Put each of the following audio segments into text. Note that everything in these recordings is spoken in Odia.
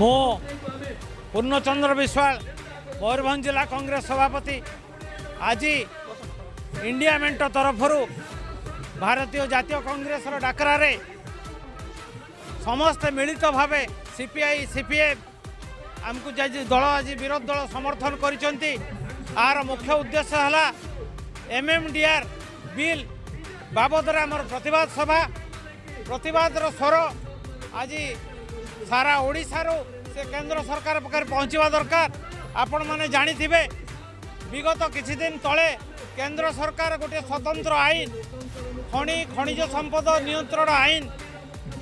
ମୁଁ ପୂର୍ଣ୍ଣଚନ୍ଦ୍ର ବିଶ୍ୱାଳ, ମୟୂରଭଞ୍ଜ ଜିଲ୍ଲା କଂଗ୍ରେସ ସଭାପତି। ଆଜି ଇଣ୍ଡିଆ ମେଣ୍ଟ ତରଫରୁ ଭାରତୀୟ ଜାତୀୟ କଂଗ୍ରେସର ଡାକରାରେ ସମସ୍ତେ ମିଳିତ ଭାବେ ସିପିଆଇ, ସିପିଏମ୍ ଆମକୁ ଆଜି ଦଳ, ଆଜି ବିରୋଧୀ ଦଳ ସମର୍ଥନ କରିଛନ୍ତି। ଆର ମୁଖ୍ୟ ଉଦ୍ଦେଶ୍ୟ ହେଲା ଏମ୍ଏମ୍ଡିଆର୍ ବିଲ୍ ବାବଦରେ ଆମର ପ୍ରତିବାଦ ସଭା। ପ୍ରତିବାଦର ସ୍ୱର ଆଜି ସାରା ଓଡ଼ିଶାରୁ ସେ କେନ୍ଦ୍ର ସରକାର ପାଖରେ ପହଞ୍ଚିବା ଦରକାର। ଆପଣମାନେ ଜାଣିଥିବେ, ବିଗତ କିଛି ଦିନ ତଳେ କେନ୍ଦ୍ର ସରକାର ଗୋଟିଏ ସ୍ୱତନ୍ତ୍ର ଆଇନ, ଖଣି ଖଣିଜ ସମ୍ପଦ ନିୟନ୍ତ୍ରଣ ଆଇନ,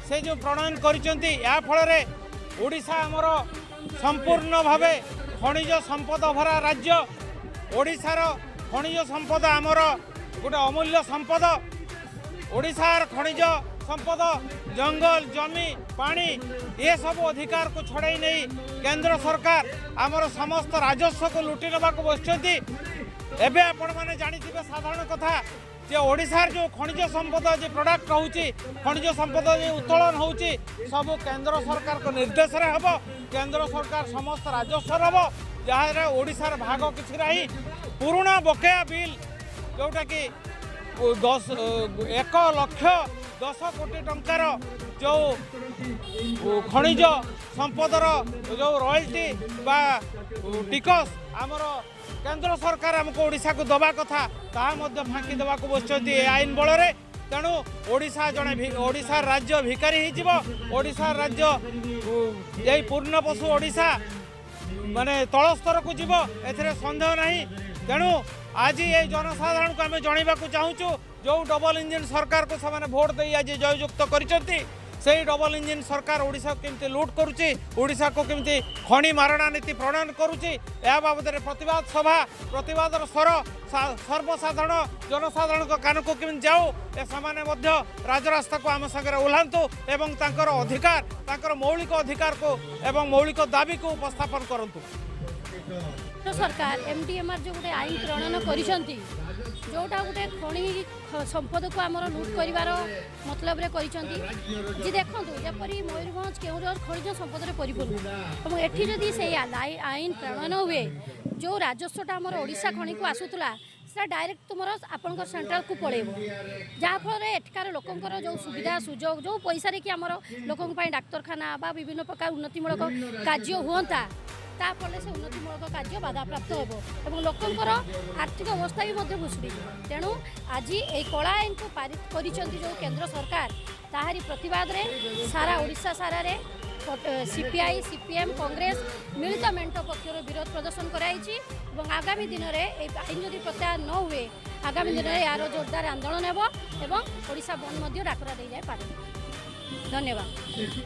ସେ ଯେଉଁ ପ୍ରଣୟନ କରିଛନ୍ତି, ଏହା ଫଳରେ ଓଡ଼ିଶା ଆମର ସମ୍ପୂର୍ଣ୍ଣ ଭାବେ ଖଣିଜ ସମ୍ପଦ ଭରା ରାଜ୍ୟ। ଓଡ଼ିଶାର ଖଣିଜ ସମ୍ପଦ ଆମର ଗୋଟେ ଅମୂଲ୍ୟ ସମ୍ପଦ। ଓଡ଼ିଶାର ଖଣିଜ ସମ୍ପଦ, ଜଙ୍ଗଲ, ଜମି, ପାଣି, ଏସବୁ ଅଧିକାରକୁ ଛଡ଼େଇ ନେଇ କେନ୍ଦ୍ର ସରକାର ଆମର ସମସ୍ତ ରାଜସ୍ୱକୁ ଲୁଟି ନେବାକୁ ବସିଛନ୍ତି। ଏବେ ଆପଣମାନେ ଜାଣିଥିବେ, ସାଧାରଣ କଥା ଯେ ଓଡ଼ିଶାର ଯେଉଁ ଖଣିଜ ସମ୍ପଦ ଯେ ପ୍ରଡକ୍ଟ ହେଉଛି, ଖଣିଜ ସମ୍ପଦ ଯେ ଉତ୍ତୋଳନ ହେଉଛି, ସବୁ କେନ୍ଦ୍ର ସରକାରଙ୍କ ନିର୍ଦ୍ଦେଶରେ ହେବ। କେନ୍ଦ୍ର ସରକାର ସମସ୍ତ ରାଜସ୍ୱ ନେବ, ଯାହାର ଓଡ଼ିଶାର ଭାଗ କିଛି ନାହିଁ। ପୁରୁଣା ବକେୟା ବିଲ୍ ଯେଉଁଟାକି 1 ଲକ୍ଷ 10 କୋଟି ଟଙ୍କାର ଯେଉଁ ଖଣିଜ ସମ୍ପଦର ଯେଉଁ ରୟାଲ୍ଟି ବା ଟିକସ ଆମର କେନ୍ଦ୍ର ସରକାର ଆମକୁ ଓଡ଼ିଶାକୁ ଦେବା କଥା, ତାହା ମଧ୍ୟ ଫାଙ୍କି ଦେବାକୁ ବସିଛନ୍ତି ଏ ଆଇନ ବଳରେ। ତେଣୁ ଓଡ଼ିଶା ଜଣେ ଓଡ଼ିଶା ରାଜ୍ୟ ଭିକାରୀ ହେଇଯିବ। ଓଡ଼ିଶା ରାଜ୍ୟ ଏଇ ପୂର୍ଣ୍ଣ ପଶୁ ଓଡ଼ିଶା ମାନେ ତଳ ସ୍ତରକୁ ଯିବ, ଏଥିରେ ସନ୍ଦେହ ନାହିଁ। ତେଣୁ ଆଜି ଏଇ ଜନସାଧାରଣଙ୍କୁ ଆମେ ଜଣାଇବାକୁ ଚାହୁଁଛୁ, ଯେଉଁ ଡବଲ ଇଞ୍ଜିନ୍ ସରକାରକୁ ସେମାନେ ଭୋଟ ଦେଇ ଆଜି ଜୟଯୁକ୍ତ କରିଛନ୍ତି, ସେଇ ଡବଲ ଇଞ୍ଜିନ୍ ସରକାର ଓଡ଼ିଶାକୁ କେମିତି ଲୁଟ୍ କରୁଛି, ଓଡ଼ିଶାକୁ କେମିତି ଖଣି ମାରଣା ନୀତି ପ୍ରଣୟନ କରୁଛି, ଏହା ବାବଦରେ ପ୍ରତିବାଦ ସଭା, ପ୍ରତିବାଦର ସ୍ୱର ସର୍ବସାଧାରଣ ଜନସାଧାରଣଙ୍କ କାନକୁ କେମିତି ଯାଉ, ଏ ସେମାନେ ମଧ୍ୟ ରାଜରାସ୍ତାକୁ ଆମ ସାଙ୍ଗରେ ଓହ୍ଲାନ୍ତୁ ଏବଂ ତାଙ୍କର ଅଧିକାର, ତାଙ୍କର ମୌଳିକ ଅଧିକାରକୁ ଏବଂ ମୌଳିକ ଦାବିକୁ ଉପସ୍ଥାପନ କରନ୍ତୁ। ସରକାର ଏମ୍ଡିଏମ୍ଆର୍ ଯେଉଁ ଗୋଟେ ଆଇନ ପ୍ରଣୟନ କରିଛନ୍ତି, ଯେଉଁଟା ଗୋଟେ ଖଣି ସମ୍ପଦକୁ ଆମର ଲୁଟ୍ କରିବାର ମତଲବରେ କରିଛନ୍ତି ଯେ, ଦେଖନ୍ତୁ, ଯେପରି ମୟୂରଭଞ୍ଜ, କେଉଁଝର ଖଣିଜ ସମ୍ପଦରେ ପରିପୂର୍ଣ୍ଣ ଏବଂ ଏଠି ଯଦି ସେଇ ଆଇନ ପ୍ରଣୟନ ହୁଏ, ଯେଉଁ ରାଜସ୍ୱଟା ଆମର ଓଡ଼ିଶା ଖଣିକୁ ଆସୁଥିଲା, ସେଟା ଡାଇରେକ୍ଟ ତୁମର ଆପଣଙ୍କର ସେଣ୍ଟ୍ରାଲକୁ ପଳେଇବ, ଯାହାଫଳରେ ଏଠିକାର ଲୋକଙ୍କର ଯେଉଁ ସୁବିଧା ସୁଯୋଗ, ଯେଉଁ ପଇସାରେ କି ଆମର ଲୋକଙ୍କ ପାଇଁ ଡାକ୍ତରଖାନା ବା ବିଭିନ୍ନ ପ୍ରକାର ଉନ୍ନତିମୂଳକ କାର୍ଯ୍ୟ ହୁଅନ୍ତା, ତା ଫଳରେ ସେ ଉନ୍ନତିମୂଳକ କାର୍ଯ୍ୟ ବାଧାପ୍ରାପ୍ତ ହେବ ଏବଂ ଲୋକଙ୍କର ଆର୍ଥିକ ଅବସ୍ଥା ବି ମଧ୍ୟ ଭୁଷୁଡ଼ିଯିବ। ତେଣୁ ଆଜି ଏଇ କଳା ଆଇନକୁ ପାରିତ କରିଛନ୍ତି ଯେଉଁ କେନ୍ଦ୍ର ସରକାର, ତାହାରି ପ୍ରତିବାଦରେ ସାରା ଓଡ଼ିଶା ସାରାରେ ସିପିଆଇ, ସିପିଏମ୍, କଂଗ୍ରେସ ମିଳିତ ମେଣ୍ଟ ପକ୍ଷରୁ ବିରୋଧ ପ୍ରଦର୍ଶନ କରାଯାଇଛି ଏବଂ ଆଗାମୀ ଦିନରେ ଏଇ ଆଇନ ଯଦି ପ୍ରତ୍ୟାହାର ନ ହୁଏ, ଆଗାମୀ ଦିନରେ ଏହାର ଜୋରଦାର ଆନ୍ଦୋଳନ ହେବ ଏବଂ ଓଡ଼ିଶା ବନ୍ଦ ମଧ୍ୟ ଡାକରା ଦେଇଯାଇପାରେ। ଧନ୍ୟବାଦ।